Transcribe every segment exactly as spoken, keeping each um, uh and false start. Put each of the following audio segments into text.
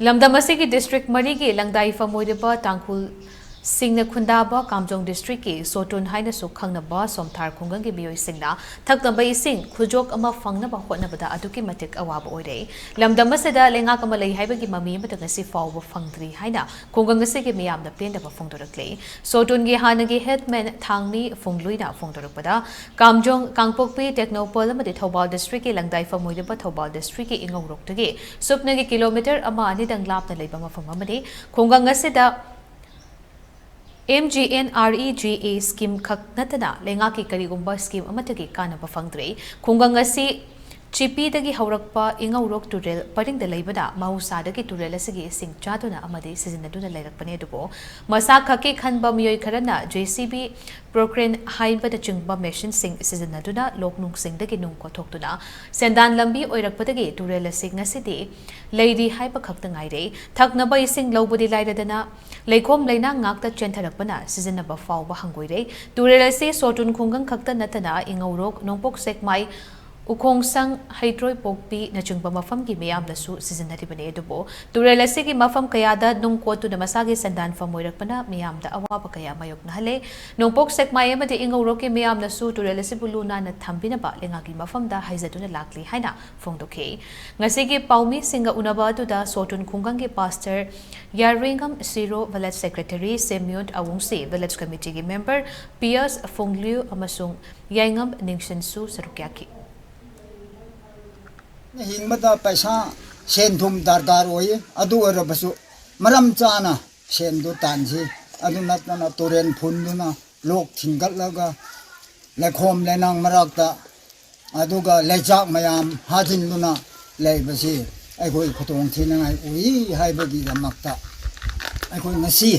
ꯂꯝꯗꯝ ꯑꯁꯤꯒꯤ ꯗꯤꯁꯇ꯭ꯔꯤꯛ ꯃꯔꯤꯒꯤ ꯂꯪꯗꯥꯏꯐꯝ ꯑꯣꯏꯔꯤꯕ ꯇꯥꯡꯈꯨꯜꯁꯤꯡꯅ ꯈꯨꯟꯗꯥꯕ ꯀꯥꯝꯖꯣꯡ ꯗꯤꯁꯇ꯭ꯔꯤꯛꯀꯤ ꯁꯣꯇꯨꯟ ꯍꯥꯏꯅꯁꯨ ꯈꯪꯅꯕ ꯁꯣꯝꯊꯥꯔ ꯈꯨꯡꯒꯪꯒꯤ ꯃꯤꯑꯣꯏꯁꯤꯡꯅ ꯊꯛꯅꯕ ꯏꯁꯤꯡ ꯈꯨꯖꯣꯛ ꯑꯃ ꯐꯪꯅꯕ ꯍꯣꯠꯅꯕꯗ ꯑꯗꯨꯛꯀꯤ ꯃꯇꯤꯛ ꯑꯋꯥꯕ ꯑꯣꯏꯔꯦ꯫ ꯂꯝꯗꯝ ꯑꯁꯤꯗ ꯂꯩꯉꯥꯛ ꯑꯃ ꯂꯩ ꯍꯥꯏꯕꯒꯤ ꯃꯃꯤ ꯑꯃꯠꯇ ꯉꯁꯤ ꯐꯥꯎꯕ ꯐꯪꯗ꯭ꯔꯤ ꯍꯥꯏꯅ ꯈꯨꯡꯒꯪ ꯑꯁꯤꯒꯤ ꯃꯤꯌꯥꯝꯅ ꯄꯦꯟꯗꯕ ꯐꯣꯡꯗꯣꯔꯛꯂꯤ꯫ ꯁꯣꯇꯨꯟꯒꯤ ꯍꯥꯟꯅꯒꯤ ꯍꯦꯗꯃꯦꯟ ꯊꯥꯡꯃꯤ ꯐꯨꯡꯂꯨꯏꯅ ꯐꯣꯡꯗꯣꯔꯛꯄꯗ, ꯀꯥꯝꯖꯣꯡ, ꯀꯥꯡꯄꯣꯛꯄꯤ, ꯇꯦꯡꯅꯧꯄꯜ ꯑꯃꯗꯤ ꯊꯧꯕꯥꯜ ꯗꯤꯁꯇ꯭ꯔꯤꯛꯀꯤ ꯂꯪꯗꯥꯏꯐꯝ ꯑꯣꯏꯔꯤꯕ ꯊꯧꯕꯥꯜ ꯗꯤꯁꯇ꯭ꯔꯤꯛꯀꯤ ꯏꯉꯧꯔꯣꯛꯇꯒꯤ ꯁꯨꯞꯅꯒꯤ ꯀꯤꯂꯣꯃꯤꯇꯔ ꯑꯃ ꯑꯅꯤꯗꯪ ꯂꯥꯞꯅ ꯂꯩꯕ ꯃꯐꯝ ꯑꯃꯅꯤ꯫ ꯈꯨꯡꯒꯪ ꯑꯁꯤꯗ M G N R E G A scheme ꯈꯛ ꯅꯠꯇꯅ ꯂꯩꯉꯥꯛꯀꯤ ꯀꯔꯤꯒꯨꯝꯕ scheme ꯑꯃꯠꯇꯒꯤ ꯀꯥꯟꯅꯕ ꯐꯪꯗ꯭ꯔꯦ꯫ ꯈꯨꯡꯒꯪ ꯑꯁꯤ ꯆꯤꯄꯤꯗꯒꯤ ꯍꯧꯔꯛꯄ ꯏꯉꯧꯔꯣꯛ ꯇꯨꯔꯦꯜ ꯄꯔꯤꯡꯗ ꯂꯩꯕꯅ ꯃꯍꯧꯁꯥꯗꯒꯤ ꯇꯨꯔꯦꯜ ꯑꯁꯤꯒꯤ ꯏꯁꯤꯡ ꯆꯥꯗꯨꯅ ꯑꯃꯗꯤ ꯁꯤꯖꯤꯟꯅꯗꯨꯅ ꯂꯩꯔꯛꯄꯅꯤ꯫ ꯑꯗꯨꯕꯨ ꯃꯁꯥ ꯈꯛꯀꯤ ꯈꯟꯕ ꯃꯤꯑꯣꯏ ꯈꯔꯅ J C B, ꯄ꯭ꯔꯣꯀ꯭ꯔꯦꯟ ꯍꯥꯏꯕꯅꯆꯤꯡꯕ ꯃꯦꯁꯤꯟꯁꯤꯡ ꯁꯤꯖꯤꯟꯅꯗꯨꯅ ꯂꯣꯛ ꯅꯨꯡꯁꯤꯡꯗꯒꯤ ꯅꯨꯡ ꯀꯣꯠꯊꯣꯛꯇꯨꯅ ꯁꯦꯟꯗꯥꯟ ꯂꯝꯕꯤ ꯑꯣꯏꯔꯛꯄꯗꯒꯤ ꯇꯨꯔꯦꯜ ꯑꯁꯤ ꯉꯁꯤꯗꯤ ꯂꯩꯔꯤ ꯍꯥꯏꯕ ꯈꯛꯇ ꯉꯥꯏꯔꯦ꯫ ꯊꯛꯅꯕ ꯏꯁꯤꯡ ꯂꯧꯕꯗꯤ ꯂꯥꯏꯔꯗꯅ, ꯂꯩꯈꯣꯝ ꯂꯩꯅꯥꯡ ꯉꯥꯛꯇ ꯆꯦꯟꯊꯔꯛꯄꯅ ꯁꯤꯖꯤꯟꯅꯕ ꯐꯥꯎꯕ ꯍꯪꯒꯣꯏꯔꯦ꯫ ꯇꯨꯔꯦꯜ ꯑꯁꯤ ꯁꯣꯇꯨꯟ ꯈꯨꯡꯒꯪ ꯈꯛꯇ ꯅꯠꯇꯅ ꯏꯉꯧꯔꯣꯛ, ꯅꯣꯡꯄꯣꯛ ꯁꯦꯛꯃꯥꯏ, ꯎꯈꯣꯡꯁꯪ, ꯍꯩꯇ꯭ꯔꯣꯏꯄꯣꯛꯄꯤꯅꯆꯤꯡꯕ ꯃꯐꯝꯒꯤ ꯃꯤꯌꯥꯝꯅꯁꯨ ꯁꯤꯖꯤꯟꯅꯔꯤꯕꯅꯤ꯫ ꯑꯗꯨꯕꯨ ꯇꯨꯔꯦꯜ ꯑꯁꯤꯒꯤ ꯃꯐꯝ ꯀꯌꯥꯗ ꯅꯨꯡ ꯀꯣꯠꯇꯨꯅ ꯃꯁꯥꯒꯤ ꯁꯦꯟꯗꯥꯟꯐꯝ ꯑꯣꯏꯔꯛꯄꯅ ꯃꯤꯌꯥꯝꯗ ꯑꯋꯥꯕ ꯀꯌꯥ ꯃꯥꯌꯣꯛꯅꯍꯜꯂꯦ꯫ ꯅꯣꯡꯄꯣꯛ ꯁꯦꯛꯃꯥꯏ ꯑꯃꯗꯤ ꯏꯉꯧꯔꯣꯛꯀꯤ ꯃꯤꯌꯥꯝꯅꯁꯨ ꯇꯨꯔꯦꯜ ꯑꯁꯤꯕꯨ ꯂꯨ ꯅꯥꯟꯅ ꯊꯝꯕꯤꯅꯕ ꯂꯩꯉꯥꯛꯀꯤ ꯃꯐꯝꯗ ꯍꯥꯏꯖꯗꯨꯅ ꯂꯥꯛꯂꯤ ꯍꯥꯏꯅ ꯐꯣꯡꯗꯣꯛꯈꯤ꯫ ꯉꯁꯤꯒꯤ ꯄꯥꯎꯃꯤꯁꯤꯡꯒ ꯎꯅꯕ ꯑꯗꯨꯗ ꯁꯣꯇꯨꯟ ꯈꯨꯡꯒꯪꯒꯤ pastor Yaringam Shiro, village secretary Shemyon Awungshi, village ꯀꯃꯤꯇꯤꯒꯤ ꯃꯦꯝꯕꯔ ꯄꯤꯌꯁ ꯐꯣꯡꯂꯤꯌꯨ ꯑꯃꯁꯨꯡ ꯌꯥꯏꯉꯝ ꯅꯤꯡꯁꯤꯟꯁꯨ ꯁꯔꯨꯛ ꯌꯥꯈꯤ꯫ ꯍꯤꯡꯕꯗ ꯄꯩꯁꯥ, ꯁꯦꯟ ꯊꯨꯝ ꯗꯔꯀꯥꯔ ꯑꯣꯏ꯫ ꯑꯗꯨ ꯑꯣꯏꯔꯕꯁꯨ ꯃꯔꯝ ꯆꯥꯅ ꯁꯦꯟꯗꯨ ꯇꯥꯟꯁꯤ꯫ ꯑꯗꯨ ꯅꯠꯇꯅ ꯇꯨꯔꯦꯟ ꯐꯨꯟꯗꯨꯅ ꯂꯣꯛ ꯊꯤꯡꯒꯠꯂꯒ ꯂꯩꯈꯣꯝ ꯂꯩꯅꯥꯡ ꯃꯔꯛꯇ ꯑꯗꯨꯒ ꯂꯩꯆꯥꯛ ꯃꯌꯥꯝ ꯍꯥꯖꯤꯟꯗꯨꯅ ꯂꯩꯕꯁꯤ ꯑꯩꯈꯣꯏ ꯈꯨꯗꯣꯡ ꯊꯤꯅꯤꯡꯉꯥꯏ ꯑꯣꯏ ꯍꯥꯏꯕꯒꯤꯗꯃꯛꯇ ꯑꯩꯈꯣꯏ ꯉꯁꯤ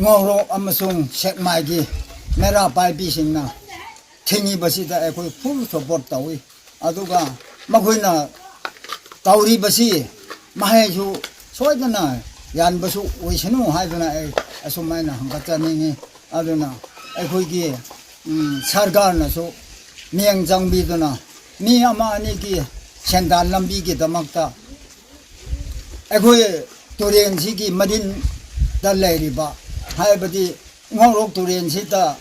ꯉꯧꯔꯣꯛ ꯑꯃꯁꯨꯡ ꯁꯦꯛꯃꯥꯏꯒꯤ ꯃꯩꯔꯥ ꯄꯥꯏꯕꯤꯁꯤꯡꯅ ꯊꯤꯡꯉꯤꯕꯁꯤꯗ ꯑꯩꯈꯣꯏ ꯐꯨꯜ ꯁꯄꯣꯔꯠ ꯇꯧꯏ꯫ ꯑꯗꯨꯒ ꯃꯈꯣꯏꯅ ꯇꯧꯔꯤꯕꯁꯤ ꯃꯍꯩꯁꯨ ꯁꯣꯏꯗꯅ ꯌꯥꯟꯕꯁꯨ ꯑꯣꯏꯁꯅꯨ ꯍꯥꯏꯗꯨꯅ ꯑꯩ ꯑꯁꯨꯃꯥꯏꯅ ꯍꯪꯒꯠꯆꯅꯤꯡꯉꯤ꯫ ꯑꯗꯨꯅ ꯑꯩꯈꯣꯏꯒꯤ ꯁꯔꯀꯥꯔꯅꯁꯨ ꯃꯤꯠꯌꯦꯡ ꯆꯪꯕꯤꯗꯨꯅ ꯃꯤ ꯑꯃ ꯑꯅꯤꯒꯤ ꯁꯦꯟꯗꯥꯟ ꯂꯝꯕꯤꯒꯤꯗꯃꯛꯇ ꯑꯩꯈꯣꯏ ꯇꯨꯔꯦꯟꯁꯤꯒꯤ ꯃꯔꯤꯟꯗ ꯂꯩꯔꯤꯕ, ꯍꯥꯏꯕꯗꯤ ꯉꯧꯔꯣꯛ ꯇꯨꯔꯦꯟꯁꯤꯗ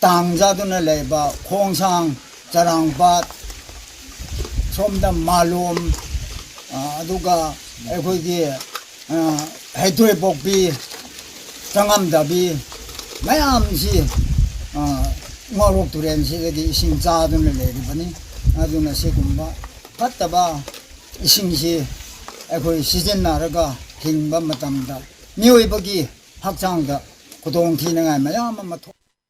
ꯇꯥꯡꯖꯗꯨꯅ ꯂꯩꯕ ꯈꯣꯡꯁꯥꯡ, ꯆꯔꯥꯡꯄꯥꯠ, ꯁꯣꯝꯗ ꯃꯥꯂꯣꯝ, ꯑ, ꯑꯗꯨꯒ ꯑꯩꯈꯣꯏꯒꯤ, ꯑ, ꯍꯩꯇ꯭ꯔꯣꯏꯄꯣꯛꯄꯤ, ꯆꯉꯝꯗꯕꯤ ꯃꯌꯥꯝꯁꯤ, ꯑ, ꯉꯧꯔꯣꯛ ꯇꯨꯔꯦꯟꯁꯤꯗꯒꯤ ꯏꯁꯤꯡ ꯆꯥꯗꯨꯅ ꯂꯩꯔꯤꯕꯅꯤ꯫ ꯑꯗꯨꯅ ꯁꯤꯒꯨꯝꯕ ꯐꯠꯇꯕ ꯏꯁꯤꯡꯁꯤ ꯑꯩꯈꯣꯏ ꯁꯤꯖꯤꯟꯅꯔꯒ ꯍꯤꯡꯕ ꯃꯇꯝꯗ ꯃꯤꯑꯣꯏꯕꯒꯤ ꯍꯛꯆꯥꯡꯗ ꯈꯨꯗꯣꯡꯊꯤꯅꯤꯡꯉꯥꯏ ꯃꯌꯥꯝ ꯑꯃ ꯊꯣꯛ